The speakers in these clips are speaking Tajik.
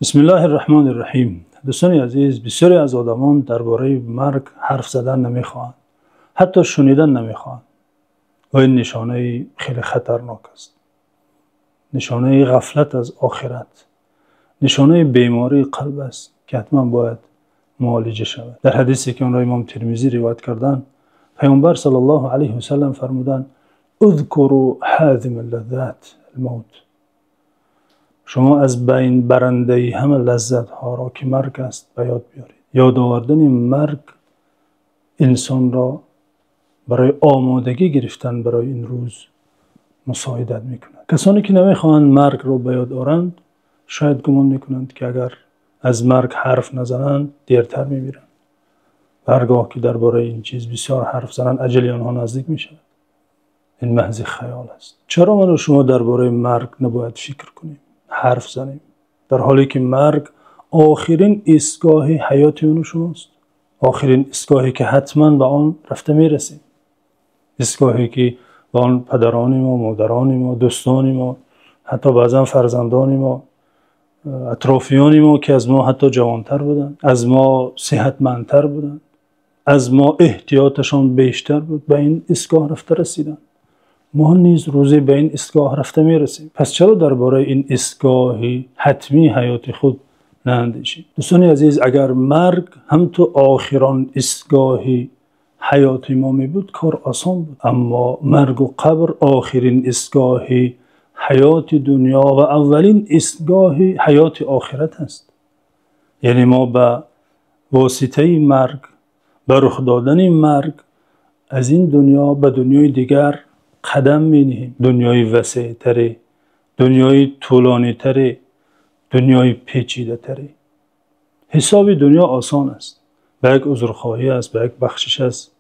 Бисмиллоҳир Раҳмонир Раҳим. Дӯстони азиз, бисёре аз одамон дар бораи марг ҳарф задан намехоҳанд, ҳатто шунидан намехоҳанд. Ва ин нишонаи хеле хатарнок аст. Нишонаи ғафлат аз охират, нишонаи бемории қалб аст, ки ҳатман бояд муолиҷа шавад. Дар ҳадисе ки онро имом Термизӣ ривоят карданд, Паёмбар саллаллоҳу алайҳи васаллам фармуданд: اذكروا هاذم اللذات الموت. Шумо аз байн барандаи ҳама лаззатҳоро, ки марг аст, ба ёд биёред. Ёд овардани марг инсонро барои омодагӣ гирифтан барои ин рӯз мусоидат мекунад. Касоне ки намехоҳанд маргро ба ёд оранд, шояд гумон мекунанд, ки агар аз марг ҳарф назананд, дертар мемиранд. Ва ҳаргоҳ ки дар бораи ин чиз бисёр ҳарф зананд, аҷали онҳо наздик мешавад. Ин маҳзи хаёл аст. Чаро ман ва шумо дар бораи марг набояд фикр кунем, ҳарф занем, дар ҳоле ки марг охирин истгоҳи ҳаёти ман ва шумост? Охирин истгоҳе ки ҳатман ба он рафта мерасем. Истгоҳе ки ба он падарони мо, модарони мо, дӯстони мо, ҳатто баъзан фарзандони мо, атрофиёни мо, ки аз мо ҳатто ҷавонтар буданд, аз мо сиҳатмандтар буданд, аз мо эҳтиёташон бештар буд, ба ин истгоҳ рафта расиданд. Мо низ рӯзе ба ин истгоҳ рафта мерасем. Пас чаро дар бораи ин истгоҳи ҳатмии ҳаёти худ наандешем? Дӯстони азиз, агар марг ҳам ту охирон истгоҳи ҳаёти мо мебуд, кор осон буд. Аммо марг ва қабр охирин истгоҳи ҳаёти дунё ва аввалин истгоҳи ҳаёти охират аст. Яъне мо ба воситаи марг, ба рух додани марг аз ин дунё ба дунёи дигар қадам мениҳем. Дунёи васеътаре, дунёи тӯлонитаре, дунёи печидатаре. Ҳисоби дунё осон аст. Ба як узрхоҳӣ аст, ба як бахшиш аст.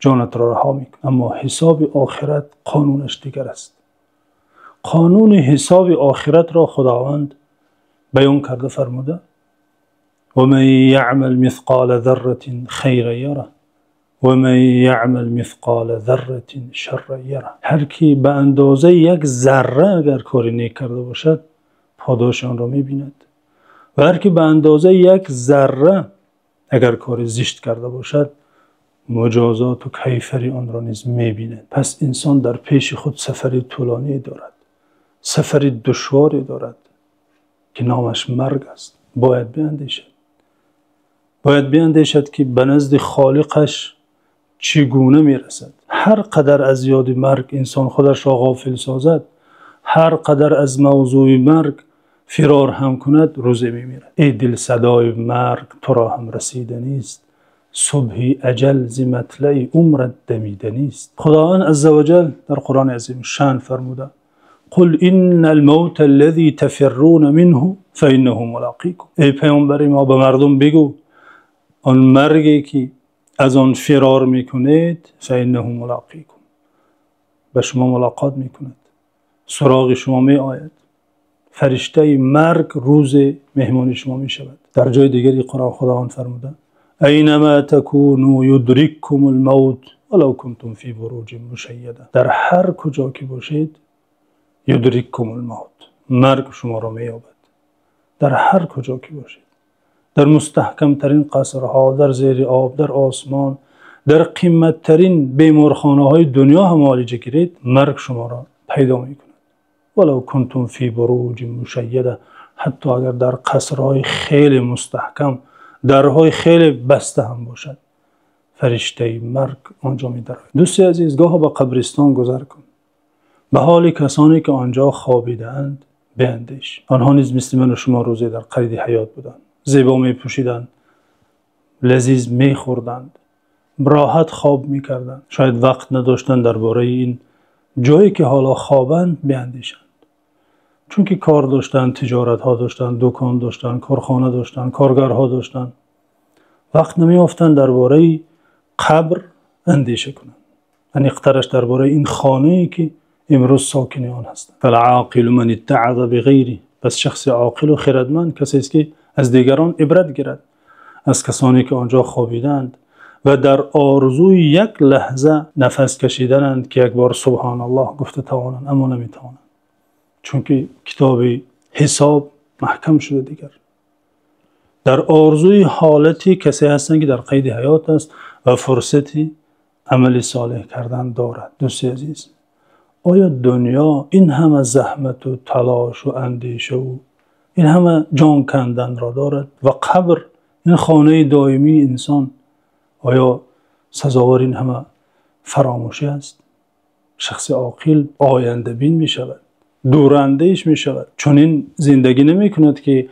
Ҷонатро раҳо мекунӣ. Аммо ҳисоби охират қонунаш дигар аст. Қонуни ҳисоби охиратро Худованд баён карда фармуда: ومن يعمل مثقال ذرة خيرا يره ومن يعمل مثقال ذرة شرا يره. Ҳар ки ба андозаи як зарра агар кори нек карда бошад, подоши онро мебинад. Ва ҳар ки ба андозаи як зарра агар кори зишт карда бошад, муҷозот ва кайфари онро низ мебинад. Пас инсон дар пеши худ сафари тӯлонӣ дорад, сафари душворе дорад, ки номаш марг аст. Бояд биандешад. Бояд биандешад, ки ба назди Холиқаш чӣ гуна мерасад. Ҳар қадар аз ёди марг инсон худашро ғофил созад, ҳар қадар аз мавзӯи марг фирор ҳам кунад, рӯзе мемирад. Эй дил, садои марг туро ҳам расида нест. Субҳи аҷал зи матлаи умрат дамида нест. Худованд азза ва ҷал дар Қуръони азимушшаън фармуда: قل إن الموت الذي تفرون منه فإنه ملاقيكم. Эй паёмбари мо, ба мардум бигӯ: он марге ки аз он фирор мекунед, فإنه ملاقيكم, ба шумо мулоқот мекунад, суроғи шумо меояд. Фариштаи марг рӯзе меҳмони шумо мешавад. Дар ҷои дигари Қуръон Худованд фармуда: أينما تكونوا يدرككم الموت ولو كنتم في بروج مشيدة. Дар ҳар куҷо ки бошед, يدرككم الموت, марг шуморо меёбад. Дар ҳар куҷо ки бошед, дар мустаҳкамтарин қасрҳо, дар зери об, дар осмон, дар қиматтарин беморхонаҳои дунё ҳам муолиҷа гиред, марг шуморо пайдо мекунад. ولو كنتم في بروج مشيدة, ҳатто агар дар қасрҳои хеле мустаҳкам, дарҳои хеле баста ҳам бошад, фариштаи марг онҷо медарояд. Дӯсти азиз, гоҳо ба қабристон гузар кун, ба ҳоли касоне ки онҷо хобидаанд биандеш. Онҳо низ мисли ман ва шумо рӯзе дар қайди ҳаёт буданд, зебо мепӯшиданд, лазиз мехӯрданд, роҳат хоб мекарданд. Шояд вақт надоштанд дар бораи ин ҷое ки ҳоло хобанд биандешанд, чунки кор доштанд, тиҷоратҳо доштанд, дукон доштанд, корхона доштанд, коргарҳо доштанд. Вақт намеёфтанд дар бораи қабр андеша кунанд, аниқтараш дар бораи ин хонае ки имрӯз сокини он ҳастанд. فالعاقل من اتعظ بغيره. Пас шахси оқилу хирадманд касест, ки аз дигарон ибрат гирад, аз касоне ки он ҷо хобидаанд ва дар орзуи як лаҳза нафас кашидананд, ки як бор субҳоналлоҳ гуфта тавонанд, аммо наметавонанд, чунки китоби ҳисоб Маҳкам шуда дигар. Дар орзуи ҳолати касе ҳастанд, ки дар қайди ҳаёт аст ва фурсати амали солеҳ кардан дорад. Дӯсти азиз, оё дунё ин ҳама заҳмат ва талош ва андеша ва ин ҳама ҷон канданро дорад? Ва қабр, ин хонаи доимии инсон, оё сазовори ин ҳама фаромӯшӣ аст? Шахси оқил ояндабин мешавад, дурандеш мешавад. Чунин зиндагӣ намекунад, ки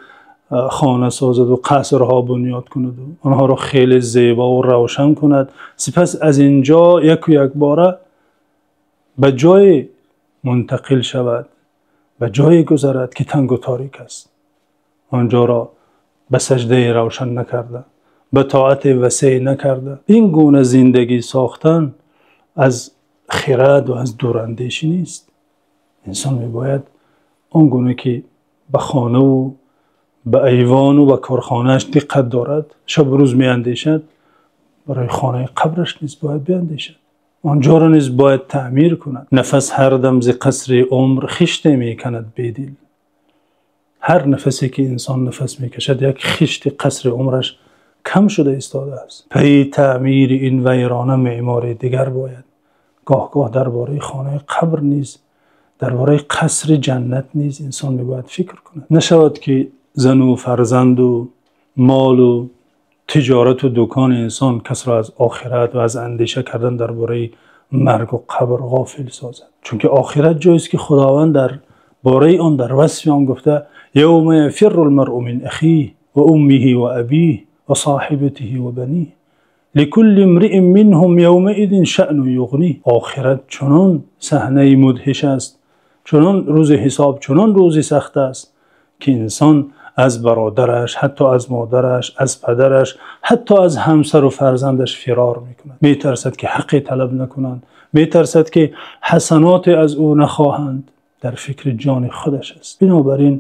хона созад ва қасрҳо бунёд кунад ва онҳоро хеле зебо ва равшан кунад. Сипас аз инҷо яку якбора ба ҷое мунтақил шавад, ба ҷое гузарад, ки танг ва торик аст. Онҷоро ба саҷда равшан накарда, ба тоат васеъ накарда. Ин гуна зиндагӣ сохтан аз хирад ва аз дурандешӣ нест. Инсон мебояд он гуна ки ба хона ва ба айвон ва ба корхонааш диққат дорад, шабу рӯз меандешад, барои хонаи қабраш низ бояд биандешад. Онҷоро низ бояд таъмир кунад. Нафас ҳар дам зи қасри умр хиште мекунад бедил. Ҳар нафасе ки инсон нафас мекашад, як хишти қасри умраш кам шуда истодааст. Пайи таъмири ин вайрона меъмори дигар бояд. Гоҳ-гоҳ дар бораи хонаи қабр низ, дар бораи қасри ҷаннат низ инсон мебояд фикр кунад. Нашавад ки зану фарзанд ва мол ва тиҷорат ва дукони инсон касро аз охират ва аз андеша кардан дар бораи марг ва қабр ғофил созад. Чунки охират ҷоест, ки Худованд дар бораи он, дар васфи он гуфта: يوم يفر المرء من أخيه وأمه وأبيه وصاحبته وبنيه لكل امرئ منهم يومئذ شأن يغنيه. Охират чунон саҳнаи мудҳиш аст, чунон рӯзи ҳисоб, чунон рӯзи сахт аст, ки инсон аз бародараш, ҳатто аз модараш, аз падараш, ҳатто аз ҳамсар ва фарзандаш фирор мекунад. Метарсад, ки ҳаққе талаб накунанд, метарсад, ки ҳасаноте аз ӯ нахоҳанд. Дар фикри ҷони худаш аст. Бинобар ин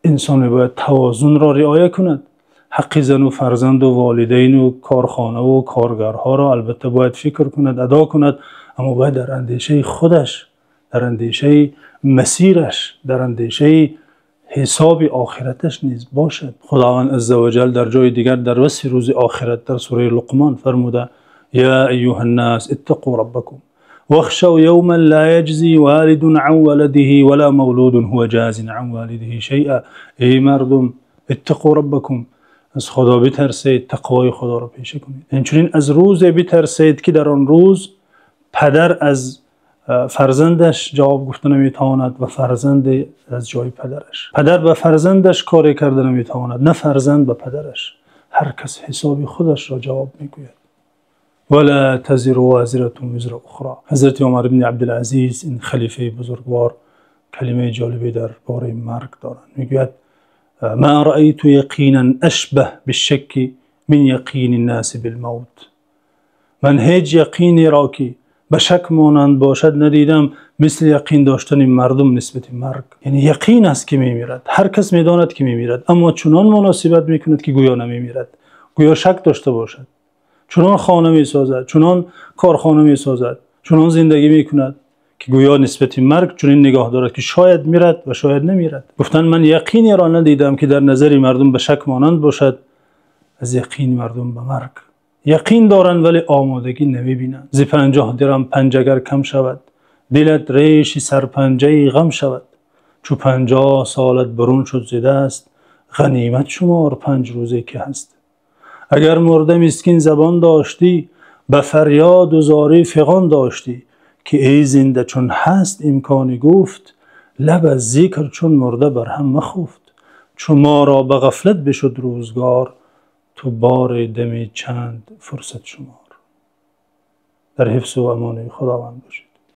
инсон мебояд тавозунро риоя кунад. Ҳаққи зану фарзанд ва волидайн ва корхона ва коргарҳоро албатта бояд фикр кунад, адо кунад, аммо бояд дар андешаи худаш, дар андешаи масираш, дар андешаи ҳисоби охираташ низ бошад. Худованд азза ва ҷалл дар ҷои дигар дар васфи рӯзи охират дар сураи Луқмон фармуда: يا أيها الناس اتقوا ربكم واخشوا يوما لا يجزي والد عن ولده ولا مولود هو جاز عن والده شيئا. Эй мардум, اتقوا ربكم, аз Худо битарсед, тақвои Худоро пеша кунед. Инчунин аз рӯзе битарсед, ки дар он рӯз падар аз фарзандаш ҷавоб гуфта наметавонад ва фарзанд аз ҷои падараш. Падар ба фарзандаш коре карда наметавонад, на фарзанд ба падараш. Ҳар кас ҳисоби худашро ҷавоб мегӯяд. ولا تزر وازرة وزر أخرى. Ҳазрати Умар ибни Абдулазиз, ин халифаи бузургвор, калимаи ҷолибе дар бораи марг доранд. Мегӯяд: ما رأيت يقينا أشبه بالشك من يقين الناس بالموت. Ман ҳеҷ яқинеро, ки ба шак монанд бошад, надидам, мисли яқин доштани мардум нисбати марг. Яъне яқин аст, ки мемирад. Ҳар кас медонад, ки мемирад, аммо чунон муносибат мекунад, ки гӯё намемирад, гӯё шак дошта бошад. Чунон хона месозад, чунон корхона месозад, чунон зиндагӣ мекунад, ки гӯё нисбати марг чунин нигоҳ дорад, ки шояд мирад ва шояд намирад. Гуфтанд: ман яқинеро надидам, ки дар назари мардум ба шак монанд бошад аз яқини мардум ба марг. Яқин доранд, вале омодагӣ намебинанд. Зи 50 дирам панҷ агар кам шавад, дилат реши сарпанҷаи ғам шавад. Чу 50 солат бурун шуд зи даст, ғанимат шумор 5 рӯзе ки ҳаст. Агар мурда мискин забон доштӣ, ба фарёду зорӣ фиғон доштӣ, ки эй зинда, чун ҳаст имкони гуфт, лаб аз зикр чун мурда бар ҳам махуфт. Чу моро ба ғафлат бишуд рӯзгор, ту бори дами чанд фурсат шумор. Дар ҳифзу амони Худованд бошед.